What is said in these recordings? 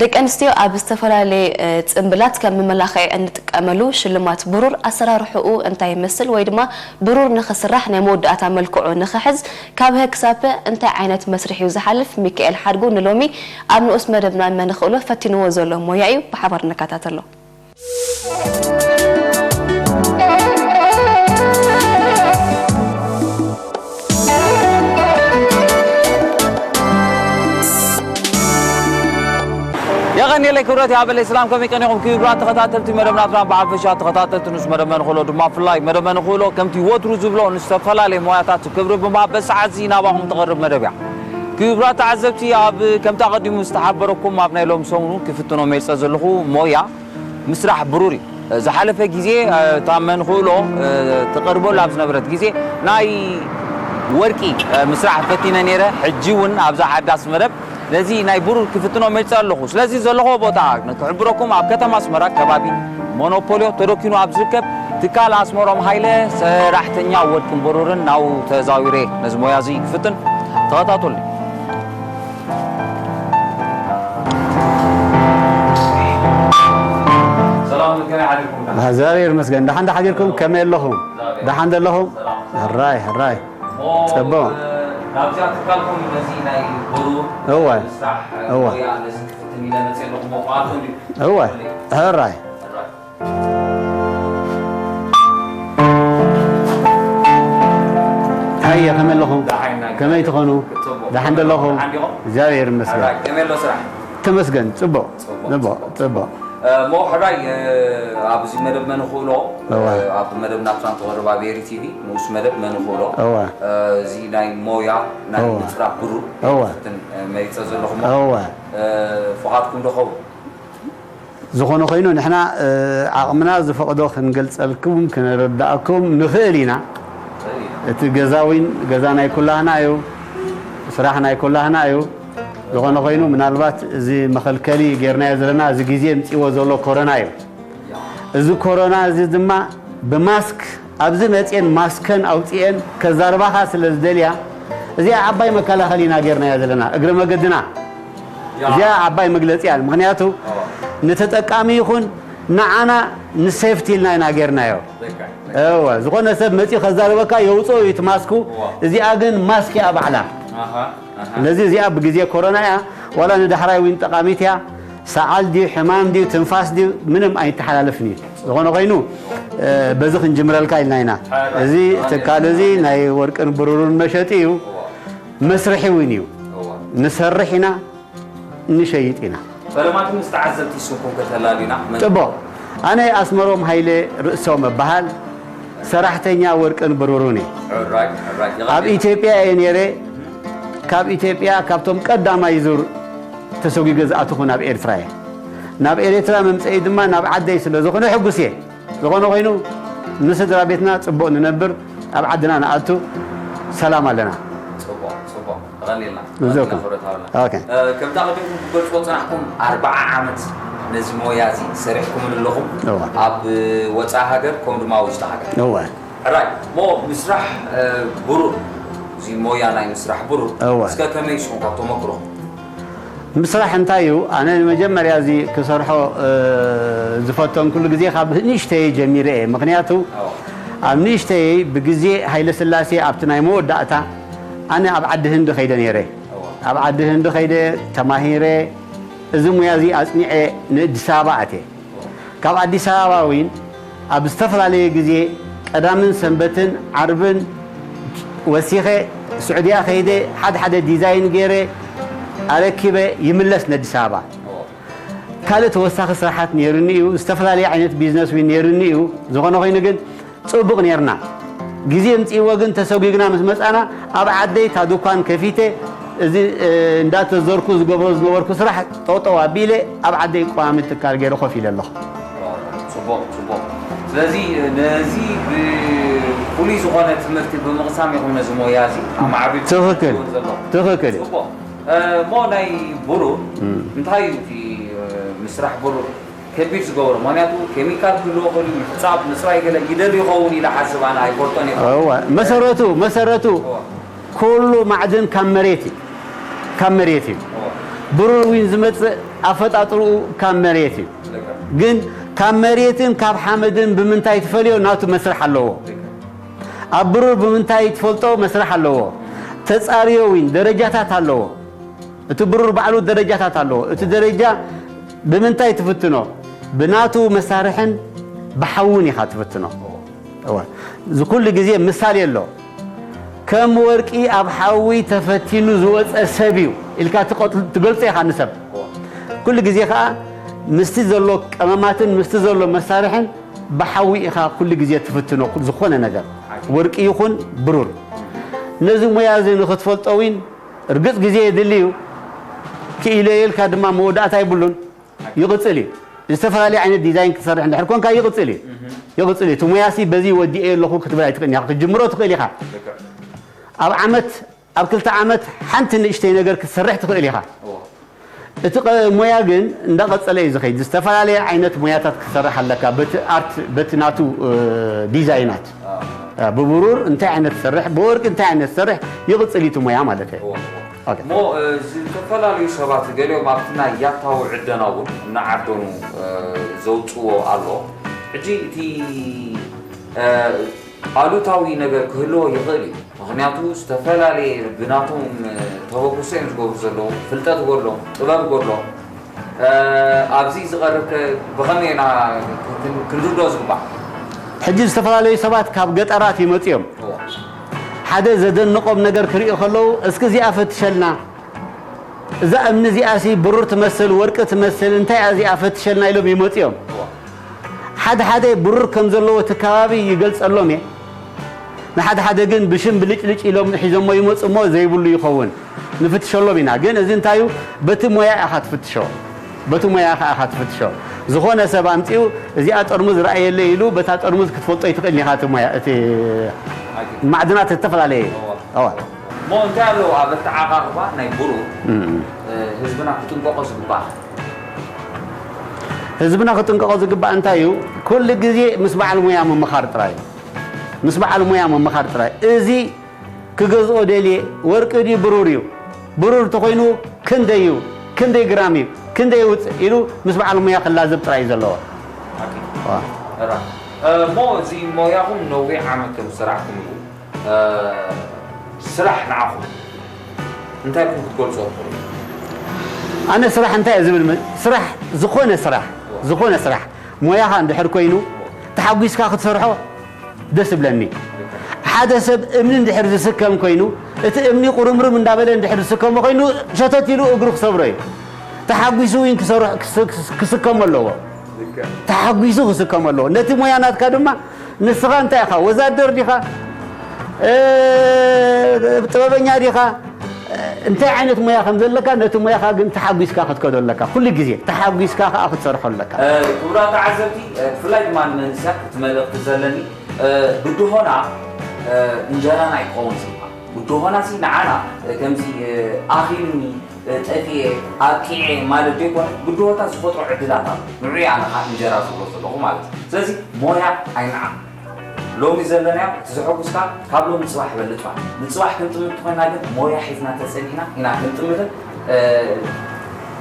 ደቂ ኣንስትዮ ኣብ ዝተፈላለየ ጽምብላት ከም መመላኽዒ እንጥቀመሉ ሽልማት ብሩር ኣሰራርሕኡ እንታይ ይመስል ወይ ድማ ብሩር ንኽስራሕ ናይ መወዳእታ መልክዑ ንኽሕዝ ካብ ሀ ክሳብ ፐ እንታይ ዓይነት መስርሕ እዩ ዝሓልፍ? ሚካኤል ሓድጉ ንሎሚ ኣብ ንኡስ መደብና መን ክእሎ ፈቲንዎ ዘሎ ሞያ እዩ። ብሓባር ንከታተሎ። የቐንየለይ ክብረት ይሃበለይ ሰላም ከመይ ቀኒኹም ክቡራት ተኸታተልቲ መደብ ናትና ብሓፈሻ ተኸታተልቲ ንኡስ መደብ መን ክእሎ ድማ ብፍላይ መደብ መን ክእሎ ከምቲ ወትሩ ዝብሎ ንዝተፈላለየ ሞያታት ክብሪ ብምሃብ በዚ ሰዓት እዚ ናባኹም ትቐርብ መደብ እያ። ክቡራት ተዓዘብቲ ኣብ ከምቲ ኣቐዲሙ ዝተሓበረኩም ኣብ ናይ ሎም ሰሙኑ ክፍትኖ መይጸ ዘለኹ ሞያ ምስራሕ ብሩር እዩ። ዝሓለፈ ግዜ እታ መን ክእሎ ትቐርበሉ ኣብ ዝነበረት ግዜ ናይ ወርቂ ምስራሕ ፈቲነ ነይረ። ሕጂ እውን ኣብዛ ሓዳስ መደብ ነዚ ናይ ብሩር ክፍትኖ መይጸ ኣለኹ። ስለዚ ዘለኹዎ ቦታ ንክሕብረኩም ኣብ ከተማ ኣስመራ ከባቢ ሞኖፖልዮ ተደኪኑ ኣብ ዝርከብ ትካል ኣስመሮም ሃይለ ሰራሕተኛ ወርቅን ብሩርን ናው ተዛዊረ ነዚ ሞያ እዚ ክፍትን ተኸታተሉ። ሰላም ከመይ ሓዲርኩም? እግዚኣብሔር ይመስገን። ደሓን ዶ ሓዲርኩም? ከመይ ኣለኹም? ደሓን ዶ ኣለኹም? ሰላም። ሕራይ ሕራይ። እሞ፣ ጽቡቕ። እ፣ ናብዚኣ ትካልኩም ነዚ ናይ ብሩር እወ። ምስራሕ እወ። ሞያ ነዚ ክፍትን ኢለ መጽእ ኣለኹ። እሞ፣ ብኣቶም ድዩ? እወ። ሕራይ። ሕራይ። ሃየ፣ ከመይ ኣለኹም? ደሓን ኢና። ከመይ ትኾኑ? ጽቡቕ። ደሓን ዶ ኣለኹም? ደሓን ዲኹም? እግዚኣብሔር ይመስገን። ሕራይ፣ ከመይ ኣሎ ስራሕ? ተመስገን፣ ጽቡቕ። ጽቡቕ፣ ጽቡቕ፣ ጽቡቕ። ጽቡቕ። እ፣ እሞ ሕራይ፣ እ፣ ኣብዚ መደብ መን ክእሎ፣ እወ። እ፣ ኣብ መደብ ናትና ትቐርብ ኣብ ኤሪ ቲቪ፣ ንኡስ መደብ መን ክእሎ፣ እወ። እ፣ እዚ ናይ ሞያ፣ ናይ እወ። ምጽራብ ብሩር እወ። ክፍትን፣ እ፣ መሪጸ ዘለኹ እሞ፣ እወ። እ፣ ፍቓድኩም ዶ ኸውን? ዝኾነ ኮይኑ ንሕና፣ እ፣ ዓቕምና ዝፈቕዶ ክንገልጸልኩም፣ ክነረድኣኩም ንኽእል ኢና። እቲ ገዛ እውን ገዛ ናይ ኩላህና እዩ። ስራሕ ናይ ኩላህና እዩ። ዝኾነ ኮይኑ ምናልባት እዚ መኸልከሊ ጌርናዮ ዘለና እዚ ግዜ ምጽእዎ ዘሎ ኮሮና እዩ። እዚ ኮሮና እዚ ድማ ብማስክ ኣብዚ መጽኤን ማስከን ኣውጽኤን ከዛርባኻ ስለ ዝደልያ እዚኣ ዓባይ መከላኸሊ ኢና ጌርናያ ዘለና እግረ መገድና። እዚኣ ዓባይ መግለጺ እያ። ምኽንያቱ ንተጠቃሚ ይኹን ንዓና ንሴፍቲ ኢልና ኢና ጌርናዮ። እወ፣ ዝኾነ ሰብ መጺኡ ከዛርበካ የውጽኦ እዩ እቲ ማስኩ። እዚኣ ግን ማስክ እያ ባዕላ። ስለዚ እዚኣ ብግዜ ኮሮና እያ፣ ዋላ ንዳሕራይ እውን ጠቓሚት እያ። ሰዓል ድዩ፣ ሕማም ድዩ፣ ትንፋስ ድዩ፣ ምንም ኣይተሓላለፍን እዩ። ዝኾነ ኮይኑ፣ እ፣ በዚ ክንጅምረልካ ኢልና ኢና። እዚ ትካል እዚ ናይ ወርቅን ብሩርን መሸጢ እዩ። መስርሒ እውን እዩ። ንሰርሕ ኢና፣ ንሸይጥ ኢና። ፈለማት ምስ ተዓዘብቲ ስምኩም ከተላልዩና። መን ጽቡቕ። ኣነ ኣስመሮም ሃይለ ርእሶም እበሃል። ሰራሕተኛ ወርቅን ብሩርን እየ። ሕራይ፣ ሕራይ። ኣብ ኢትዮጵያ እየ ነይረ። ካብ ኢትዮጵያ ካብቶም ቀዳማይ ዙር ተሰጒገ ዝኣተኹ ናብ ኤርትራ እየ። ናብ ኤርትራ መምጸኢ ድማ ናብ ዓደይ ስለ ዝኾነ ሕጉስ እየ። ዝኾነ ኮይኑ ንስድራ ቤትና ጽቡቕ ንነብር፣ ኣብ ዓድና ንኣቱ ሰላም ኣለና። ጽቡቕ፣ ጽቡቕ። ተቐኒልና። እዞ ተቐኒልና እኮ። ክብረት ሃበልና። ኦኬ። እ፣ ከምቲ ኣቐዲምኩም ክትገልጽዎ ዝጸናሕኩም ኣርብዓ ዓመት ነዚ ሞያ እዚ ሰሪሕኩምሉ ኣለኹም። እወ። ኣብ ወጻኢ ሃገር ከምኡ ድማ ውሽጢ ሃገር። እወ። ሕራይ፣ እሞ ምስራሕ፣ እ፣ ብሩር፣ እዚ ሞያ ናይ ምስራሕ ብሩር፣ እወ። እስከ ከመይ ኢስኹም ካብ ተመክሮኹም? ምስራሕ እንታይ እዩ? ኣነ ንመጀመርያ እዚ ክሰርሖ፣ እ፣ ዝፈተንኩሉ ግዜ ካብ ንእሽተይ ጀሚረ እየ። ምኽንያቱ እወ። ኣብ ንእሽተይ ብግዜ ሃይለ ስላሴ ኣብቲ ናይ መወዳእታ ኣነ ኣብ ዓዲ ህንዲ ከይደ ነይረ። እወ። ኣብ ዓዲ ህንዲ ከይደ ተማሂረ፣ እዚ ሙያ እዚ ኣጽኒዐ ንኣዲስ ኣበባ ኣትየ። ካብ ኣዲስ ኣበባ እውን ኣብ ዝተፈላለየ ግዜ ቀዳምን ሰንበትን ዓርብን ወሲኸ ስዑድያ ከይደ ሓደ ሓደ ዲዛይን ገይረ ኣረኪበ ይምለስ ነኣዲስ ኣበባ። ካልእ ተወሳኺ ስራሓት ነይሩኒ እዩ። ዝተፈላለየ ዓይነት ቢዝነስ እውን ነይሩኒ እዩ። ዝኾነ ኮይኑ ግን ጽቡቕ ኔርና። ግዜ ኣምጺእዎ ግን ተሰጒግና ምስ መጻና፣ ኣብ ዓደይ እታ ድኳን ከፊተ፣ እዚ፣ እ፣ እንዳተዘርኩ ዝገብሮ ዝነበርኩ ስራሕ ጠውጠው ኣቢለ፣ ኣብ ዓደይ ቀዋሚ ትካል ገይረ ኮፍ ኢለ ኣለኹ። ጽቡቕ፣ ጽቡቕ። ስለዚ ነዚ ብፍሉይ ዝኾነ ትምህርቲ ብምቕሳም ኢኹም ነዚ ሞያ እዚ ኣማዕቢልኩም ትኽክል፣ ትህልዎ ዘለኹም። ትኽክል። ጽቡቕ። እ፣ እሞ ናይ ብሩር እም። እንታይ እዩ እቲ፣ እ፣ ምስራሕ ብሩር ከቢድ ዝገብሮ? ምኽንያቱ ኬሚካል ክህልዎ ይኽእል እዩ፣ ምሕጻብ፣ ምጽራይ ገለ ይደሊ ይኸውን ኢለ ሓስብ፣ ኣነ ኣይፈልጦን እየ። እወ፣ መሰረቱ፣ መሰረቱ እወ። ኩሉ ማዕድን ካብ መሬት እዩ። ካብ መሬት እዩ። እወ። ብሩር እውን ዝመጽእ ኣፈጣጥርኡ ካብ መሬት እዩ። ግን ካብ መሬትን ካብ ሓመድን ብምንታይ ትፈልዮ? ናቱ መስርሕ ኣለዎ። ኣብ ብሩር ብምንታይ ትፈልጦ? መስርሕ ኣለዎ። ተጻርዮ እውን ደረጃታት ኣለዎ። እቲ ብሩር ባዕሉ ደረጃታት ኣለዎ። እቲ ደረጃ ብምንታይ ትፍትኖ? ብናቱ መሳርሕን ብሓውን ኢኻ ትፍትኖ። እወ። እዚ ኩሉ ግዜ ምሳሌ ኣሎ። ከም ወርቂ ኣብ ሓዊ ተፈቲኑ ዝወፀ ሰብ እዩ ኢልካ ትቐጥ-፣ ትገልጾ ኢኻ ንሰብ። ኩሉ ግዜ ከዓ ምስቲ ዘሎ ቀመማትን ምስቲ ዘሎ መሳርሕን ብሓዊ ኢኻ ኩሉ ግዜ ትፍትኖ። ኩ-፣ ዝኾነ ነገር፣ ወርቂ ይኹን ብሩር፣ ነዚ ሞያ እዚ ንኽትፈልጦ እውን ርግፅ ግዜ የድሊ እዩ። ክኢለ ኢልካ ድማ መወዳእታ የብሉን። ይቕፅል እዩ። ዝተፈላለየ ዓይነት ዲዛይን ክትሰርሕ እንድሕር ኮንካ ይቕፅል እዩ። ይቕፅል እዩ። እቲ ሞያሲ በዚ ወዲኤ ኣለኹ ክትብል ኣይትኽእልን ኢኻ። ክትጅምሮ ትኽእል ኢኻ። ኣብ ዓመት፣ ኣብ ክልተ ዓመት ሓንቲ ንእሽተይ ነገር ክትሰርሕ ትኽእል ኢኻ። እቲ ቐ-፣ ሞያ ግን እንዳቐጸለ እዩ ዝኸይድ። ዝተፈላለየ ዓይነት ሞያታት ክትሰርሕ ኣለካ። በቲ ኣርት፣ በቲ ናቱ፣ እ፣ ዲዛይናት። እ፣ ብብሩር እንታይ ዓይነት ትሰርሕ፣ ብወርቂ እንታይ ዓይነት ትሰርሕ፣ ይቕጽል እዩ እቲ ሞያ ማለት እዩ። ኦኬ። እሞ፣ እ፣ ዝተፈላለዩ ሰባት ገሊኦም ኣብቲ ናይ ያታዊ ዕደና እውን እናዓደኑ፣ እ፣ ዘውፅዎ ኣሎ። ሕጂ እቲ፣ እ፣ ኣሉታዊ ነገር ክህልዎ ይኽእል እዩ። ምኽንያቱ ዝተፈላለየ ብናቶም ተበግሶ እዮም ዝገብሩ ዘለዉ። ፍልጠት ጎድሎም፣ ጥበብ ጎድሎም። እ፣ ኣብዚ ዝቐርብ ከ ብኸመይ ኢና ክን-፣ ክንርድኦ ዝግባእ? ሕጂ ዝተፈላለዩ ሰባት ካብ ገጠራት ይመፁ እዮም። እዋ። ሓደ ዘደንቆም ነገር ክርእዩ ከለዉ፣ "እስኪ እዚኣ ፈትሸልና፣ እዛ እምኒ እዚኣሲ ብሩር ትመስል፣ ወርቂ ትመስል፣ እንታይ እያ እዚኣ? ፈትሸልና" ኢሎም ይመፁ እዮም። እዋ። ሓደ ሓደ ብሩር ከም ዘለዎ እቲ ከባቢ ይገልጸሎም እየ። ንሓደ ሓደ ግን ብሽም ብልጭልጭ ኢሎም ሒዞሞ ይመጹ እሞ ዘይብሉ ይኸውን። ንፍትሸሎም ኢና። ግን እዚ እንታይ እዩ? በቲ ሞያ ኢኻ ትፍትሾ። በቲ ሞያ ኢኻ፣ ኢኻ ትፍትሾ። ዝኾነ ሰብ ኣምጺኡ እዚኣ ጠርሙዝ ረኣየለይ ኢሉ በታ ጠርሙዝ ክትፈልጦ ይትኽእል ኢኻ እቲ ሞያ፣ እቲ ማዕድናት ዝተፈላለየ እዩ። እዋ። እዋ። እሞ እንታይ ኣለዎ ኣብ ኣተዓቓቕባ ናይ ብሩር፣ እም። እ፣ ህዝብና ክጥንቀቖ ዝግባእ? ህዝብና ክጥንቀቖ ዝግባእ እንታይ እዩ? ኩሉ ግዜ ምስ በዓል ሞያ ምምኻር ጥራይ እዩ። ምስ በዓል ሞያ ምምኻር ጥራይ። እዚ ክገዝኦ ደልየ፣ ወርቂ ድዩ ብሩር እዩ? ብሩር ተኾይኑ ክንደይ እዩ? ክንደይ ግራም እዩ? ክንደይ ይውፅእ? ኢሉ ምስ በዓል ሞያ ክላዘብ ጥራይ እዩ ዘለዎ። ዋ። እራ። እ፣ እሞ እዚ ሞያኹም ነዊሕ ዓመት ከም ዝሰራሕኩምሉ፣ እ፣ ስራሕ ንዓኹም እንታይ ኢልኩም ክትገልጾ ትኽእሉ? ኣነ ስራሕ እንታይ እየ ዝብል? ም-፣ ስራሕ፣ ዝኾነ ስራሕ፣ ዝኾነ ስራሕ ሞያኻ እንድሕር ኮይኑ ተሓጒስካ ክትሰርሖ ደስ ይብለኒ። ሓደ ሰብ እምኒ እንድሕር ዝስከም ኮይኑ፣ እቲ እምኒ ቁርምርም እንዳበለ እንድሕር ዝስከሞ ኮይኑ፣ ሸተት ኢሉ እግሩ ክሰብሮ እዩ። ተሓጒሱ እውን ክሰርሕ-፣ ክስ-፣ ክስ-፣ ክስከሞ ኣለዎ። ተሓጒሱ ክስከሞ ኣለዎ። ነቲ ሞያ ናትካ ድማ ንስኻ እንታይ ኢኻ? ወዛደር ዲኻ? እ፣ ጥበበኛ ዲኻ? እንታይ ዓይነት ሞያ ከም ዘለካ፣ ነቲ ሞያኻ ግን ተሓጒስካ ክትከዶ ኣለካ። ኩሉ ግዜ ተሓጒስካ ከኣ ክትሰርሖ ኣለካ። እ፣ ክቡራት ተዓዘብቲ፣ እ፣ ብፍላይ ድማ ንመንእሰያት እቲ መልእኽቲ ዘለኒ፣ እ፣ ብድሆና፣ እ፣ እንጀራና ኣይክኸውን ዝግባእ። ብድሆናሲ ንዓና፣ እ፣ ከምዚ፣ እ፣ ኣኺሉኒ፣ እ፣ ጠፊኤ፣ ኣብቂዐ ማለት ዘይኮነ፣ ብድሆታት ዝፈጥሮ ዕድላት ኣሎ። ንዑ ኣነ ኸኣ እንጀራ ዝብሎ ዘለኹ ማለት እዩ። ስለዚ ሞያ ኣይንዓቕ። ሎሚ ዘለናዮ እቲ ዘሐጉስካ ካብ ሎሚ ጽባሕ ይበልጽ ማለት እዩ። ንጽባሕ ክንጥምት እንተኾይና ግን ሞያ ሒዝና ተጸኒሕና ኢና ክንጥምትን፣ እ፣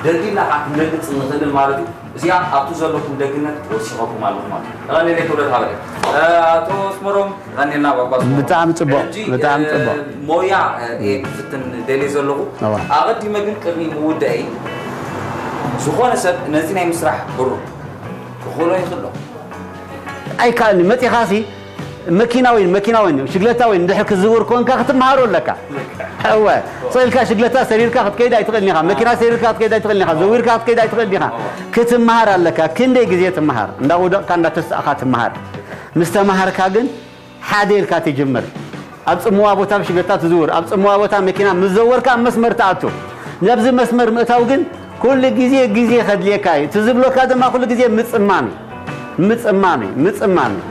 ደልዲልና ከዓ ክንረግጽ ንኽእልን ማለት እዩ። እዚኣ ኣብቲ ዘለኩም ደግነት ወሲኸኩም ኣለኹ ማለት እዩ። የቐንየለይ ክብረት ሃበለይ። እ፣ ኣቶ ኣስመሮም፣ የቐንየልና ባባ ኣስመሮም። ብጣዕሚ ጽቡቕ፣ ሕጂ፣ ብጣዕሚ እ፣ ጽቡቕ። ሞያ፣ እ፣ እየ ክፍትን ደልየ ዘለኹ። እዋ። ኣቐዲመ ግን ቅድሚ ምውዳእይ ዝኾነ ሰብ ነዚ ናይ ምስራሕ ብሩር ክኽእሎ ይኽእሎ። ኣይከኣልኒ። መጺኻሲ መኪና ወይ መኪና ወይ ሽግለታ ወይ እንድሕር ክትዝውር ኮንካ ክትመሃሮ ኣለካ። እወ። ስቕ ኢልካ ሽግለታ ሰሪርካ ክትከይድ ኣይትኽእልን ኢኻ። መኪና ሰሪርካ ክትከይድ ኣይትኽእልን ኢኻ። ዘዊርካ ክትከይድ ኣይትኽእልን ኢኻ። ክትመሃር ኣለካ። ክንደይ ግዜ ትመሃር? እንዳወደቕካ እንዳተሳእኻ ትመሃር። ምስ ተማሃርካ ግን ሓደ ኢልካ ትጅምር። ኣብ ጽምዋ ቦታ ብሽግለታ ትዝውር። ኣብ ጽምዋ ቦታ መኪና ምስ ዘወርካ ኣብ መስመር ትኣቱ። ነብዚ መስመር ምእታው ግን ኩሉ ግዜ ግዜ ከድልየካ እዩ። እቲ ዝብለካ ድማ ኩሉ ግዜ ምጽማም እዩ። ምጽማም እዩ። ምጽማም እዩ።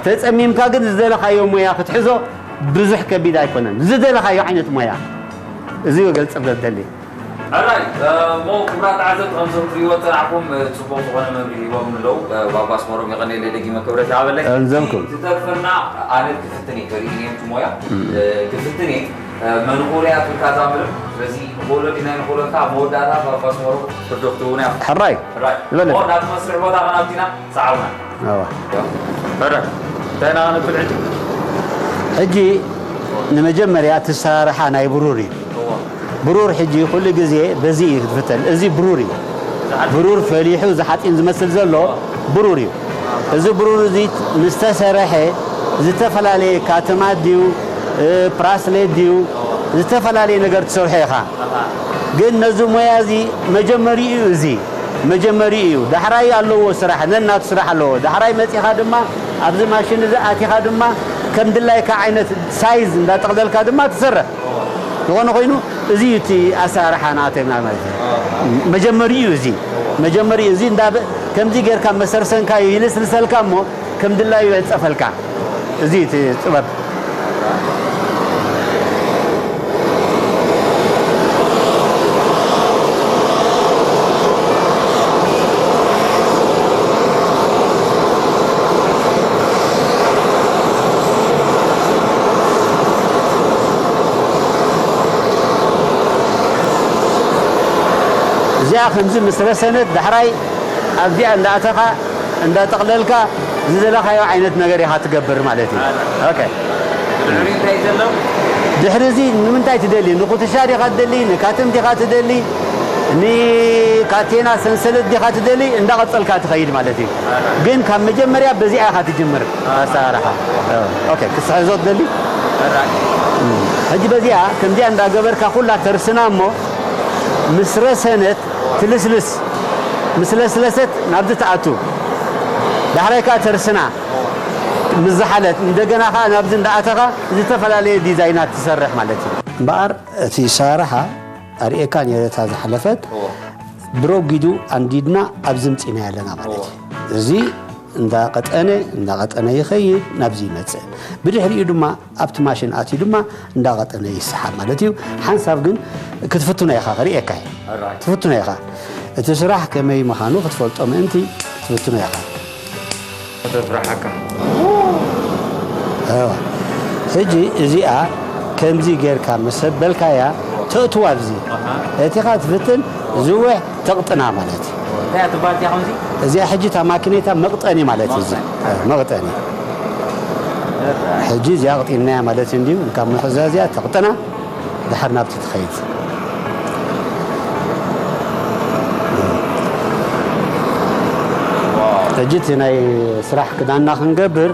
ተጸሚምካ ግን ዝደለኻዮ ሞያ ክትሕዞ ብዙሕ ከቢድ ኣይኮነን። ዝደለኻዮ ዓይነት ሞያ። እዚ እዩ ገልጽ ደደሊ። ሕራይ፣ እ፣ እሞ ክቡራት ተዓዘብቲ፣ ከምዞም ትሪእዎ ዝጸናሕኩም፣ እ፣ ጽቡቕ ዝኾነ መብርሂ ሂቦም ኣለዉ። እ፣ ባባ ኣስመሮም የቐንየለይ ደጊመ ክብረት ይሃበለይ። ኣንዘምኩም። እቲ ዝተርፈና ኣነ ክፍትን እየ፣ ከርእዩኒ እዮም እቲ ሞያ። እም። እ፣ ክፍትን እየ። መንቑርያ ትብልካ እዛ ምድር። ስለዚ ንኽእሎ ዲና ንኽእሎካ መወዳእታ ካብ ኣስመሮ ፕሮጀክት እውን እያ። ሕራይ። ሕራይ። በለ። ኦ፣ ናብ መስርሕ ቦታ ክንኣቱ ኢና። ሰዓቡና። ኣዋ። ሕራይ። እንታይ ኢና ክንብል ሕጂ? ሕጂ ንመጀመርያ እቲ ኣሰራርሓ ናይ ብሩር እዩ። እዋ። ብሩር ሕጂ ኩሉ ግዜ በዚ እዩ ክትፍተን። እዚ ብሩር እዩ። ብሩር ፈሊሑ፣ እዚ ሓፂን ዝመስል ዘሎ ብሩር እዩ። እዚ ብሩር እዚ ምስ ተሰርሐ ዝተፈላለየ ካትማት ድዩ፣ እ፣ ፕራስሌት ድዩ፣ ዝተፈላለየ ነገር ትሰርሖ ኢኻ። ግን ነዚ ሞያ እዚ መጀመሪኡ እዩ፣ እዚ መጀመሪኡ እዩ። ዳሕራይ ኣለዎ ስራሕ፣ ነናቱ ስራሕ ኣለዎ። ዳሕራይ መፂኻ ድማ ኣብዚ ማሽን እዚ ኣቲኻ ድማ ከም ድላይካ ዓይነት ሳይዝ እንዳጠቕለልካ ድማ ትሰርሕ። ዝኾነ ኮይኑ እዚ እዩ እቲ ኣሰራርሓ ናተና ማለት እዩ። መጀመሪኡ እዩ እዚ። መጀመሪኡ እዚ እንዳ በ-፣ ከምዚ ጌርካ መሰርሰንካዮ ይልስልሰልካ እሞ ከም ድላዩ የንጸፈልካ። እዚ እዩ እቲ ጥበብ። እዚኣ ከምዚ ምስ ረሰነት ዳሕራይ ኣብዚኣ እንዳኣተኻ እንዳጠቕለልካ ዝደለኻዮ ዓይነት ነገር ኢኻ ትገብር ማለት እዩ። ኦኬ። ብድሕሪኡ እንታይ እዩ ዘሎ? ድሕሪ እዚ ንምንታይ ትደሊ? ንኩትሻ ዲኻ ትደሊ? ንካትም ዲኻ ትደሊ? ንካቴና ሰንሰለት ዲኻ ትደሊ? እንዳቐጸልካ ትኸይድ ማለት እዩ። ግን ካብ መጀመርያ በዚኣ ኢኻ ትጅምር ኣሰራርሓ። ኦኬ፣ ክትሕዞ ትደሊ? ሕጂ በዚኣ ከምዚኣ እንዳገበርካ ኩላ ተርስና እሞ ምስ ረሰነት ትልስልስ። ምስ ለስለሰት ናብዚ ትኣቱ። ዳሕራይ ከኣ ተርስና። ምስ ዝሓለት እንደገና ከኣ ናብዚ እንዳኣተኻ ዝተፈላለየ ዲዛይናት ትሰርሕ ማለት እዩ። እምበኣር እቲ ኣሰራርሓ ኣርእየካ ነይረ እታ ዝሓለፈት። እዎ። ብረጒዱ ኣንዲድና ኣብዚ ምጺናዮ ኣለና ማለት እዩ። እዎ። እዚ እንዳቐጠነ፣ እንዳቐጠነ ይኸይድ፣ ናብዚ ይመጽእ። ብድሕሪኡ ድማ ኣብቲ ማሽን ኣትዩ ድማ እንዳቐጠነ ይስሓብ ማለት እዩ። ሓንሳብ ግን ክትፍትኖ ኢኻ፣ ክርእየካ እየ። ኣራይ። ትፍትኖ ኢኻ። እቲ ስራሕ ከመይ ምዃኑ ክትፈልጦ ምእንቲ ትፍትኖ ኢኻ። ከተፍርሓካ። እዋ። ሕጂ እዚኣ ከምዚ ጌርካ ምስ ኣበልካያ ተእትዋ ኣብዚ። ኣሃ። እቲኻ ትፍትን ዝውሕ ተቕጥና ማለት እዩ። እንታይ እያ ትበሃል እዚኣ ከምዚ? እዚኣ ሕጂ እታ ማኪኔታ መቕጠኒ ማለት እዩ። መቕጠኒ። መቕጠኒ። ሕጂ እዚኣ ኣቕጢንናያ ማለት እዩ እንድዩ። ካብ ምሕዛ እዚኣ ተቕጥና፣ ድሓር ናብቲ ትኸይድ። ሕጂ እቲ ናይ ስራሕ ክዳንና ክንገብር፣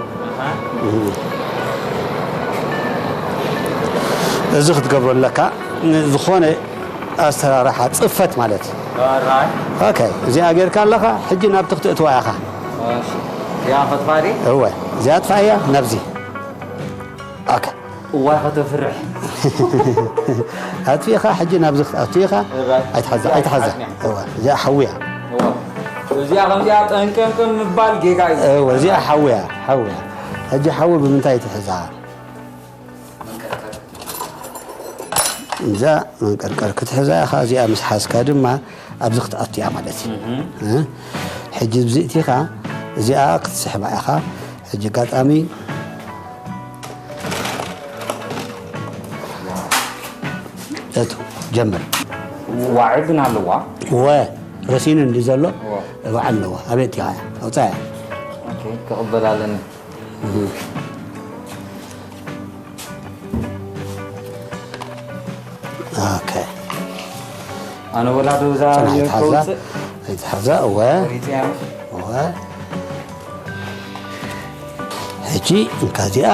እዚ ክትገብሮ ኣለካ። ዝኾነ ኣሰራርሓ ጽፈት ማለት እዩ። ኦራይ። ኦኬ፣ እዚኣ ጌርካ ኣለኻ፣ ሕጂ ናብቲ ክትእትዋ ኢኻ። እሺ። እዚኣ ከጥፋ ድየ? እወ፣ እዚኣ ኣጥፋእያ፣ ናብዚ። ኦኬ። እዋይ፣ ከተፍርሕ። ኣጥፊእኻ፣ ሕጂ ናብዚ ክትኣቱ ኢኻ። ኦራይ። ኣይትሓዛ፣ እዚኣ ኣይትሓዛ። ኣጥፊኣ። እወ፣ እዚኣ ሓውያ። እወ። እዚኣ ከምዚኣ ጠንቀንቀን ምባል ጌጋ እዩ። እወ፣ እዚኣ ሓውያ፣ ሓውያ። ሕጂ ሓዊ ብምንታይ ትሕዛ? እዛ መንቀርቀር ክትሕዛ ኢኻ፣ እዚኣ ምስ ሓዝካ ድማ ኣብዚ ክትኣቱ እያ ማለት እዩ። እህ። እ? ሕጂ ብዚእቲኻ እዚኣ ክትስሕባ ኢኻ። ሕጂ ኣጋጣሚ እቱ ጀምር። ዋዒ ግን ኣለዋ። ወ፣ ረሲኑ እንዲ ዘሎ ወ። ዋዕ ኣለዋ። ኣበይ እቲኻ እያ? ኣውጻያ። ኦኬ፣ ክቕበል ኣለኒ። እህ። ኦኬ። ኣነ ወላ ዶ እዛ ጽናሕ፣ ኣይትሓዛ፣ ከውጽእ? ኣይትሓዛ፣ እወ። ወሪጽ እያ። እወ። ሕጂ እንካ እዚኣ፣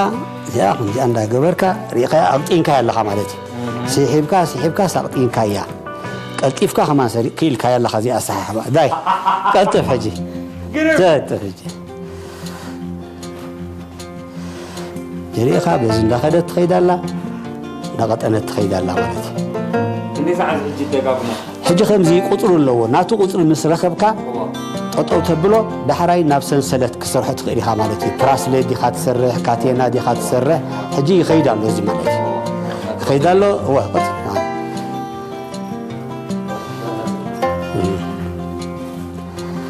እዚኣ ከምዚኣ እንዳገበርካ ርኢኻያ፣ ኣቕጢንካያ ኣለኻ ማለት እዩ። እህ። ስሒብካ፣ ስሒብካ፣ ኣቕጢንካያ። ቀልጢፍካ ከማን ሰሪ-፣ ክኢልካያ ኣለኻ እዚኣ ኣሰሓሕባ። ዳይ፣ ቀልጥፍ ሕጂ። ግርም። ቀልጥፍ ሕጂ። ጀሪእኻ በዚ እንዳኸደት ትኸይድ ኣላ፣ እንዳቐጠነት ትኸይድ ኣላ ማለት እዩ። ክንደይ ሰዓት ሕጂ ደጋግሞ? ሕጂ ከምዚ ቁጽሪ ኣለዎ። ናቱ ቁጽሪ ምስ ረኸብካ እዎ። ጠጠው ተብሎ፣ ዳሕራይ ናብ ሰንሰለት ክሰርሖ ትኽእል ኢኻ ማለት እዩ። ፕራስሌት ዲኻ ትሰርሕ፣ ካቴና ዲኻ ትሰርሕ፣ ሕጂ ይኸይድ ኣሎ እዚ ማለት እዩ። ይኸይድ ኣሎ፣ እወ፣ ቁጽሪ።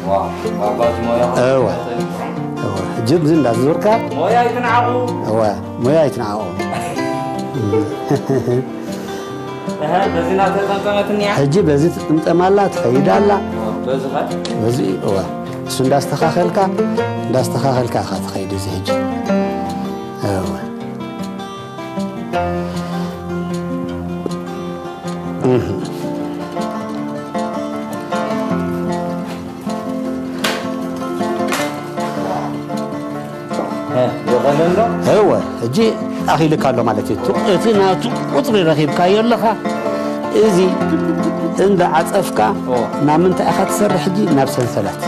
ዋው፣ ዋው፣ ባዚ ሞያ እወ። እወ፣ ሕጂ እዚ እንዳዞርካ ሞያ ኣይትንዓቑ። እወ፣ ሞያ ኣይትንዓቑ። እህ፣ በዚ ናተጠምጠመት እኒኣ። ሕጂ በዚ ትጥምጠም ኣላ፣ ትኸይድ ኣላ። በዚ ኸ? በዚ እዋ፣ እሱ እንዳስተኻኸልካ፣ እንዳስተኻኸልካ ኢኻ ትኸይድ። እዚ ሕጂ እዋ። እህ። እ፣ ይቐለል ዶ? እወ፣ ሕጂ ኣኺልካ ኣሎ ማለት እዩ። እቲ ናቱ ቁፅሪ ረኺብካዮ ኣለኻ። እዚ እንዳ ዓፀፍካ ናብ ምንታይ ኢኻ ትሰርሕ? ሕጂ ናብ ሰንሰለት።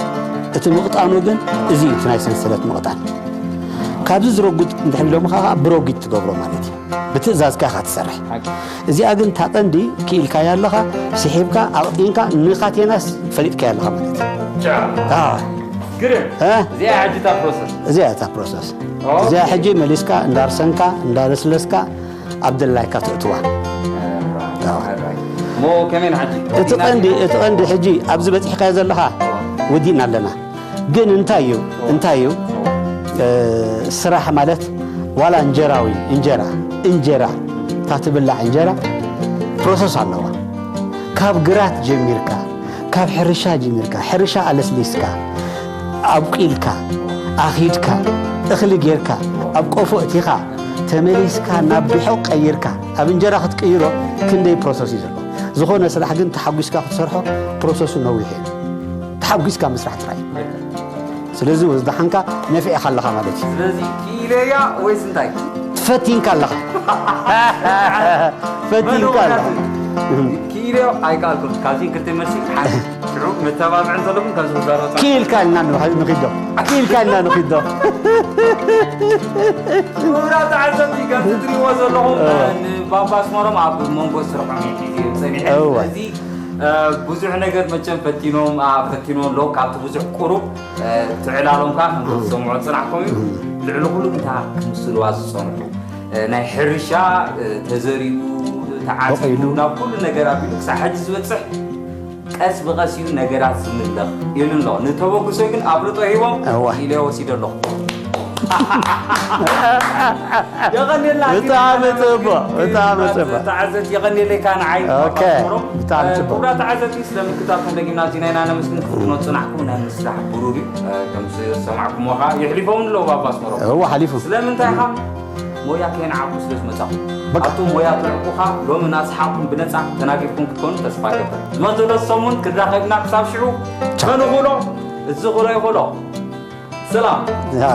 እቲ ምቕጣኑ ግን እዚ እዩ፣ እቲ ናይ ሰንሰለት ምቕጣን። ካብዚ ዝረጉድ እንድሕር ኢሎምኻ ከዓ ብረጒድ ትገብሮ ማለት እዩ። ብትእዛዝካ ኢኻ ትሰርሕ። እዚኣ ግን እታ ቀንዲ ክኢልካያ ኣለኻ፣ ስሒብካ፣ ኣቕጢንካ፣ ንኻቴናስ ፈሊጥካያ ኣለኻ ማለት እዩ። ጫ። ኣዎ። ግርም። እ? እዚኣ ሕጂ እታ ፕሮሰስ። እዚኣ እታ ፕሮሰስ። ኦኬ። እዚኣ ሕጂ መሊስካ እንዳርሰንካ እንዳለስለስካ ኣብ ደላይካ ተእትዋ። ሞ ከመይ ንሓጂ? እቲ ቀንዲ እቲ ቀንዲ ሕጂ ኣብዚ በፂሕካዮ ዘለኻ ወዲእና ኣለና። ግን እንታይ እዩ እንታይ እዩ እ፣ ስራሕ ማለት ዋላ እንጀራዊ እንጀራ እንጀራ እታ ትብላዕ እንጀራ ፕሮሰስ ኣለዋ። ካብ ግራት ጀሚርካ፣ ካብ ሕርሻ ጀሚርካ፣ ሕርሻ ኣለስሊስካ፣ ኣብቂልካ፣ ኣኺድካ፣ እኽሊ ጌርካ፣ ኣብ ቆፎ እቲኻ፣ ተመሊስካ ናብ ብሖ ቀይርካ ኣብ እንጀራ ክትቅይሮ ክንደይ ፕሮሰስ እዩ ዘሎ። ዝኾነ ስራሕ ግን ተሓጒስካ ክትሰርሖ ፕሮሰሱ ነዊሕ እዩ። ተሓጒስካ ምስራሕ ጥራይ። ስለዚ ወዝደሓንካ ነፊዕኻ ኣለኻ ማለት እዩ። ስለዚ ክኢለያ ወይስ እንታይ? ፈቲንካ ኣለኻ። ፈቲንካ ኣለኻ። ክኢለዮ ኣይከኣልኩን። ካብዚን ክልተ መልሲ ሓንቲ ሽዑ መተባብዕን ዘለኩም ካብዚ ክዛረብ ክኢልካ ኢልና ንኺዶ። ክኢልካ ኢልና ንኺዶ። ክቡራት ተዓዘብቲ፣ ከምዚ ትሪእዎ ዘለኹም፣ ንባባ ኣስመሮም ኣብ መንጎ ስርሖም እዩ ሒዙ ጸኒሑ። እወ። ስለዚ፣ እ፣ ብዙሕ ነገር መቸም ፈቲኖም፣ ኣ፣ ፈቲኖም ኣለዉ። ካብቲ ብዙሕ ቁሩብ፣ እ፣ ትዕላሎም ከኣ ከም ክትሰምዖ ዝጸናሕኩም እዩ። ልዕሊ ኩሉ እንታ ክምስልዋ ዝጸንሑ፣ እ፣ ናይ ሕርሻ፣ እ፣ ተዘሪኡ፣ ተዓጺዱ፣ በቒሉ። ናብ ኩሉ ነገር ኣቢሉ ክሳብ ሕጂ ዝበጽሕ ቀስ ብቐስ እዩ ነገራት ዝምለኽ ኢሉ ኣሎ። ንተበግሶ ግን ኣፍልጦ ሂቦም እዋ። ኢለ ወሲደ ኣለኹ። የቐንየልና። ብጣዕሚ ጽቡቕ፣ ብጣዕሚ ጽቡቕ። ተዓዘብቲ የቐንየለካ ንዓይ ኦኬ፣ ብጣዕሚ ጽቡቕ። ክቡራት ተዓዘብቲ ስለ ምክታትኩም ደጊምና ኣዚና ኢና ነመስግን። ክትፍኖ ጽናሕኩም ናይ ምስራሕ ብሩር እዩ። ከም ዝሰማዕኩሞ ኸዓ የሕሊፎም ኣለዉ ባባ ኣስመሮም። እዋ፣ ሓሊፉ። ስለምንታይ ኢኻ ሞያ ከየንዓቑ ስለ ዝመጻኹም። በቃ። ኣብቶም ሞያ ትዕቁኻ ሎሚ እናሰሓቕኩም ብነጻ ተናጊፍኩም ክትኮኑ ተስፋ እገብር። ዝመጽእ ሰሙን ክንራኸብና ክሳብ ሽዑ ከንኹሎ እዚ ኹሎ ይኹሎ። ሰላም። ያ።